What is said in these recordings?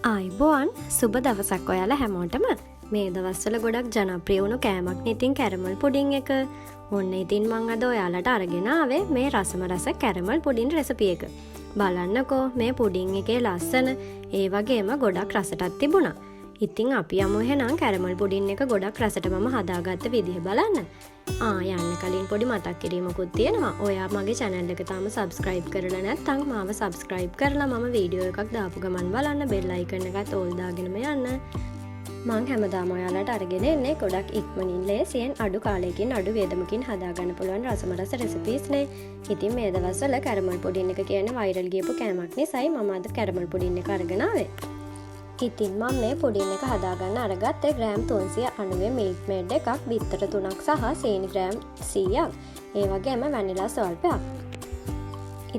ආයුබෝවන්, සුබ දවසක් ඔයාලා හැමෝටම. මේ දවස්වල ගොඩක් ජනප්‍රිය වුණු කෑමක් ඉතින් කැරමල් පුඩින් එක. ඔන්න ඉතින් මං අද ඔයාලට අරගෙන ආවේ මේ රසම රස කැරමල් පුඩින් රෙසිපි එක. බලන්නකෝ මේ පුඩින් එකේ ලස්සන, ඒ වගේම ගොඩක් රසටත් තිබුණා. ඉතින් අපි යමු එහෙනම් කැරමල් පුඩින් එක ගොඩක් රසට මම හදාගත්ත විදිහ බලන්න. යන්න කලින් පොඩි මතක් කිරීමකුත් තියෙනවා. ඔයා මගේ channel එක තාම subscribe කරලා නැත්නම් මාව subscribe කරලා මම වීඩියෝ එකක් දාපු ගමන් බලන්න, බෙල් අයිකන් එකත් ඕල් දාගෙනම යන්න. මං හැමදාම ඔයාලට අරගෙන එන්නේ ගොඩක් ඉක්මනින් ලේසියෙන් අඩු කාලයකින් අඩු වියදමකින් හදාගන්න පුළුවන් රසම රස රෙසිපීස් නේ. ඉතින් මේ දවස්වල කැරමල් පුඩින් එක කියන්නේ වෛරල් ගියපු කෑමක් නිසායි මම අද කැරමල් පුඩින් එක අරගෙන ආවේ. ඉතින් මම මේ පුඩින් එක හදාගන්න අරගත්තේ ග්‍රෑම් 390 මිල්ක් මේඩ් එකක්, බිත්තර 3ක් සහ සීනි ග්‍රෑම් 100ක්. ඒ වගේම වැනිලා ස්වල්පයක්.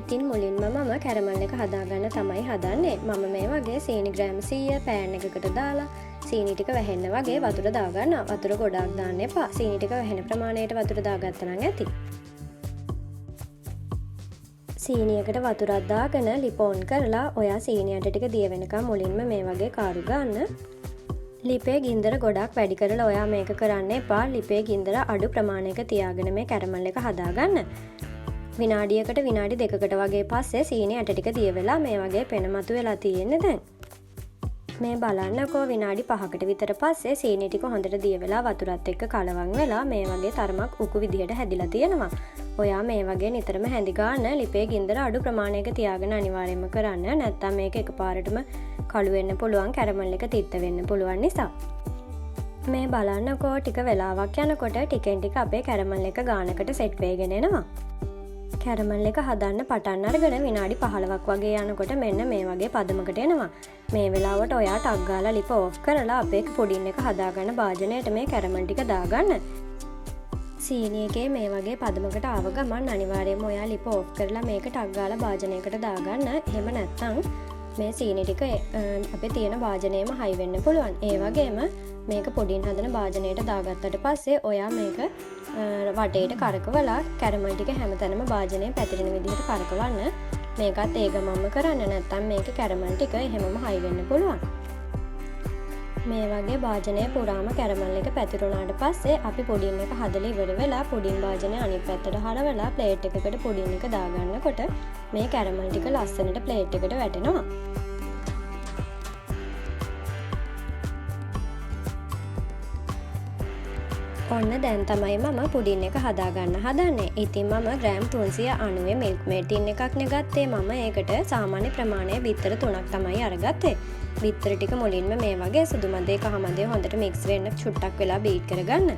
ඉතින් මුලින්ම මම කැරමල් එක හදාගන්න තමයි හදන්නේ. මම මේ වගේ සීනි ග්‍රෑම් 100 පෑන් එකකට දාලා සීනි ටික වැහෙන්න වගේ වතුර දාගන්නවා. වතුර ගොඩාක් දාන්න එපා. සීනි ටික වැහෙන ප්‍රමාණයට වතුර දාගත්තා නම් ඇති. සීනියකට වතුරක් දාගෙන ලිප ඔන් කරලා ඔයා සීනි ඇට ටික දිය වෙනකම් මුලින්ම මේ වගේ කාරු ගන්න. ලිපේ ගින්දර ගොඩක් වැඩි කරලා ඔයා මේක කරන්න එපා. ලිපේ ගින්දර අඩු ප්‍රමාණයක තියාගෙන මේ කැරමල් එක හදාගන්න. විනාඩියකට විනාඩි දෙකකට වගේ පස්සේ සීනි ඇට ටික දිය වෙලා මේ වගේ පෙන මතු වෙලා තියෙන්නේ දැන්. මේ බලන්නකෝ විනාඩි 5කට විතර පස්සේ සීනි ටික හොඳට දිය වෙලා වතුරත් එක්ක කලවම් වෙලා මේ වගේ තරමක් උකු විදිහට හැදිලා තියෙනවා. ඔයා මේ වගේ නිතරම හැඳි ගන්න ලිපේ ගින්දර අඩු ප්‍රමාණයක තියාගෙන අනිවාර්යයෙන්ම කරන්න. නැත්තම් මේක එකපාරටම කළු වෙන්න පුළුවන්, කැරමල් එක තිත්ත වෙන්න පුළුවන් නිසා. මේ බලන්නකෝ ටික වෙලාවක් යනකොට ටිකෙන් ටික අපේ කැරමල් එක ගානකට සෙට් වෙගෙන එනවා. කැරමල් එක හදන්න පටන් අරගෙන විනාඩි 15ක් වගේ යනකොට මෙන්න මේ වගේ පදමකට එනවා. මේ වෙලාවට ඔයා ටක් ගාලා ලිප ඕෆ් කරලා අපේ පුඩින් එක හදාගන්න භාජනයට මේ කැරමල් ටික දාගන්න. සීනි එකේ මේ වගේ පදමකට ආව ගමන් අනිවාර්යයෙන්ම ඔයා ලිප ඕෆ් කරලා මේක ටක් ගාලා භාජනයකට දාගන්න. එහෙම නැත්නම් මේ සීනි ටික අපේ තියෙන භාජනයේම හයි වෙන්න පුළුවන්. ඒ වගේම මේක පුඩින් හදන භාජනයට දාගත්තට පස්සේ ඔයා මේක වටේට කරකවලා කැරමල් ටික හැමතැනම භාජනයේ පැතිරෙන විදිහට කරකවන්න. මේකත් ඒ ගමන්ම කරන්න, නැත්නම් මේක කැරමල් ටික එහෙමම හයි වෙන්න පුළුවන්. මේ වගේ භාජනය පුරාම කැරමල් එක පැතිරුණාට පස්සේ අපි පුඩින් එක හදලා ඉවර වෙලා පුඩින් භාජනය අනිත් පැත්තට හරවලා ප්ලේට් එකකට පුඩින් එක දාගන්නකොට මේ කැරමල් ටික ලස්සනට ප්ලේට් එකට වැටෙනවා. ඔන්න දැන් තමයි මම පුඩින් එක හදාගන්න හදන්නේ. ඉතින් මම ග්‍රෑම් 390 මිල්ක් මේඩ් ටින් එකක් නේ ගත්තේ. මම ඒකට සාමාන්‍ය ප්‍රමාණයේ බිත්තර 3ක් තමයි අරගත්තේ. බිත්තර ටික මුලින්ම මේ වගේ සුදු මදේ කහ මදේ හොඳට මික්ස් වෙන්න චුට්ටක් වෙලා බීට් කරගන්න.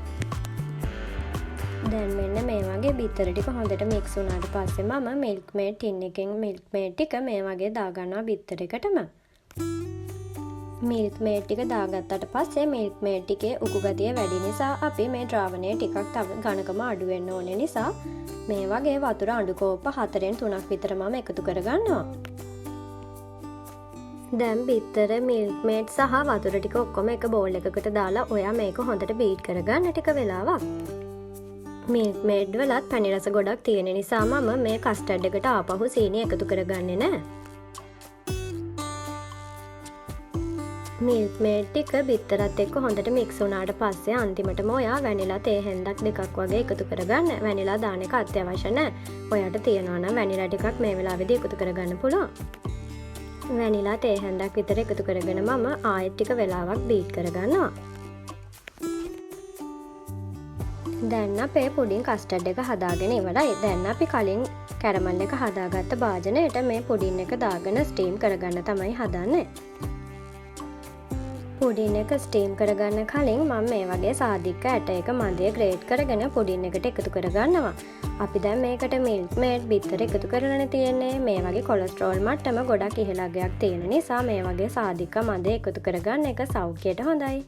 දැන් මෙන්න මේ වගේ බිත්තර ටික හොඳට මික්ස් වුණාට පස්සේ මම මිල්ක් මේඩ් ටින් එකෙන් මිල්ක් මේඩ් ටික මේ වගේ දාගන්නවා බිත්තර එකටම. මිල්ක් මේඩ් ටික දාගත්තට පස්සේ මිල්ක් මේඩ් ටිකේ උකු ගතිය වැඩි නිසා අපි මේ ද්‍රාවණය ටිකක් තව ඝනකම අඩු වෙන්න ඕනේ නිසා මේ වගේ වතුර අඬු කෝප්ප 4න් 3ක් විතර මම එකතු කරගන්නවා. දැන් බිත්තර, මිල්ක් මේඩ් සහ වතුර ටික ඔක්කොම එක බෝල් එකකට දාලා ඔයා මේක හොඳට බීට් කරගන්න ටික වෙලාවක්. මිල්ක් මේඩ් වලත් පැණි රස ගොඩක් තියෙන නිසා මම මේ කස්ටඩ් එකට ආපහු සීනි එකතු කරගන්නේ නෑ. මිල්ක් මේඩ් ටික බිත්තරත් එක්ක හොඳට මික්ස් වුණාට පස්සේ අන්තිමටම ඔයා වැනිලා තේ හැන්දක් දෙකක් වගේ එකතු කරගන්න. වැනිලා දාන එක අත්‍යවශ්‍ය නෑ. ඔයාට තියනවා නම් වැනිලා ටිකක් මේ වෙලාවේදී එකතු කරගන්න පුළුවන්. වැනිලා තේ හැන්දක් විතර එකතු කරගෙන මම ආයෙත් ටික වෙලාවක් බීට් කරගන්නවා. දැන් අපේ පුඩින් කස්ටඩ් එක හදාගෙන ඉවරයි. දැන් අපි කලින් කැරමල් එක හදාගත්ත භාජනයට මේ පුඩින් එක දාගෙන ස්ටීම් කරගන්න තමයි හදන්නේ. පුඩින් එක ස්ටීම් කරගන්න කලින් මම මේ වගේ සාදික්ක ඇට එක මදය ග්‍රේට් කරගෙන පුඩින් එකට එකතු කරගන්නවා. අපි දැන් මේකට මිල්ක් මේඩ් බිත්තර එකතු කරලානේ තියෙන්නේ. මේ වගේ කොලෙස්ටරෝල් මට්ටම ගොඩක් ඉහළ අගයක් තියෙන නිසා මේ වගේ සාදික්ක මදය එකතු කරගන්න එක සෞඛ්‍යයට හොඳයි.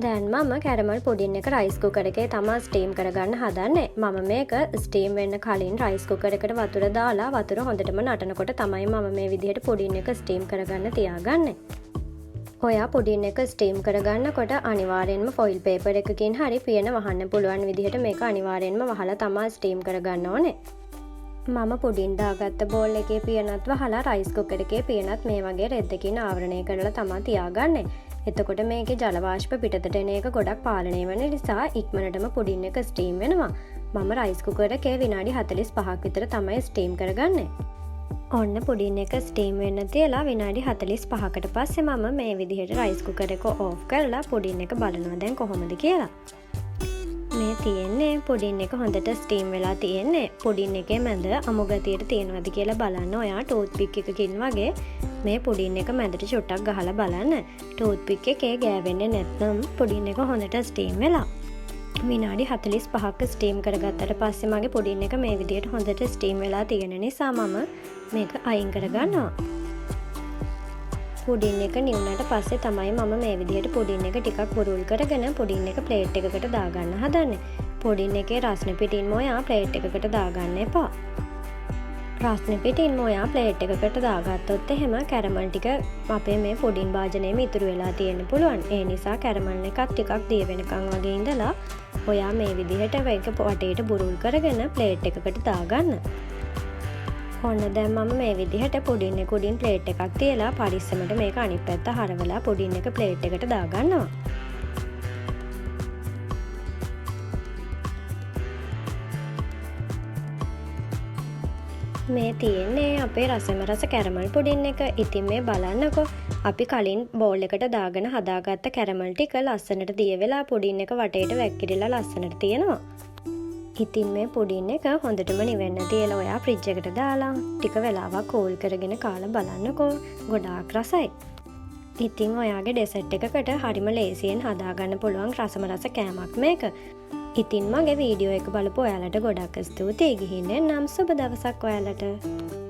දැන් මම කැරමල් පුඩින් එක රයිස් කුකර් එකේ තමා ස්ටීම් කරගන්න හදන්නේ. මම මේක ස්ටීම් වෙන්න කලින් රයිස් කුකර් එකට වතුර දාලා වතුර හොඳටම නටනකොට තමයි මම මේ විදිහට පුඩින් එක ස්ටීම් කරගන්න තියාගන්නේ. ඔයා පුඩින් එක ස්ටීම් කරගන්නකොට අනිවාර්යෙන්ම ෆොයිල් පේපර් එකකින් හරි පියන වහන්න පුළුවන් විදිහට මේක අනිවාර්යෙන්ම වහලා තමා ස්ටීම් කරගන්න ඕනේ. මම පුඩින් දාගත්ත බෝල් එකේ පියනත් වහලා රයිස් කුකර් එකේ පියනත් මේ වගේ රෙද්දකින් ආවරණය කරලා තමා තියාගන්නේ. එතකොට මේකේ ජල වාෂ්ප පිටතට එන එක ගොඩක් පාලනය වෙන නිසා ඉක්මනටම පුඩින් එක ස්ටීම් වෙනවා. මම රයිස් කුකර් එකේ විනාඩි 45ක් විතර තමයි ස්ටීම් කරගන්නේ. ඔන්න පුඩින් එක ස්ටීම් වෙන්න තියලා විනාඩි 45කට පස්සේ මම මේ විදිහට රයිස් කුකර් එක ඕෆ් කරලා පුඩින් එක බලනවා දැන් කොහොමද කියලා. මේ තියෙන්නේ පුඩින් එක හොඳට ස්ටීම් වෙලා තියෙන්නේ. පුඩින් එකේ මැද අමු ගතියට තියෙනවද කියලා බලන්න ඔයා ටූත් පික් එකකින් වගේ මේ පුඩින් එක මැදට චුට්ටක් ගහලා බලන්න. ටූත් පික් එකේ ගෑවෙන්නේ නැත්නම් පුඩින් එක හොඳට ස්ටීම් වෙලා. විනාඩි 45ක් ස්ටීම් කරගත්තට පස්සේ මගේ පුඩින් එක මේ විදිහට හොඳට ස්ටීම් වෙලා තියෙන නිසා මම මේක අයින් කරගන්නවා. පුඩින් එක නිවුනට පස්සේ තමයි මම මේ විදිහට පුඩින් එක ටිකක් බුරුල් කරගෙන පුඩින් එක ප්ලේට් එකකට දාගන්න හදන්නේ. පුඩින් එකේ රස්නේ පිටින්ම ඔයා ප්ලේට් එකකට දාගන්න එපා. රස්නේ පිටින්ම ඔයා ප්ලේට් එකකට දාගත්තොත් එහෙම කැරමල් ටික අපේ මේ පුඩින් භාජනයේම ඉතුරු වෙලා තියෙන්න පුළුවන්. ඒ නිසා කැරමල් එකත් ටිකක් දිය වෙනකන් වගේ ඉඳලා ඔයා මේ විදිහට මේක වටේට බුරුල් කරගෙන ප්ලේට් එකකට දාගන්න. ඔන්න දැන් මම මේ විදිහට පුඩින් එක උඩින් ප්ලේට් එකක් තියලා පරිස්සමට මේක අනිත් පැත්ත හරවලා පුඩින් එක ප්ලේට් එකට දාගන්නවා. මේ තියෙන්නේ අපේ රසම රස කැරමල් පුඩින් එක. ඉතින් මේ බලන්නකෝ අපි කලින් බෝල් එකට දාගෙන හදාගත්ත කැරමල් ටික ලස්සනට දිය වෙලා පුඩින් එක වටේට වැක්කිරිලා ලස්සනට තියෙනවා. ඉතින් මේ පුඩින් එක හොඳටම නිවෙන්න තියලා ඔයා ෆ්‍රිජ් එකට දාලා ටික වෙලාවක් කූල් කරගෙන කාලා බලන්නකෝ. ගොඩාක් රසයි. ඉතින් ඔයාගේ ඩෙසර්ට් එකකට හරිම ලේසියෙන් හදාගන්න පුළුවන් රසම රස කෑමක් මේක. ඉතින් මගේ වීඩියෝ එක බලපු ඔයාලට ගොඩක් ස්තුතියි. ගිහින් එන්නම්. සුබ දවසක් ඔයාලට.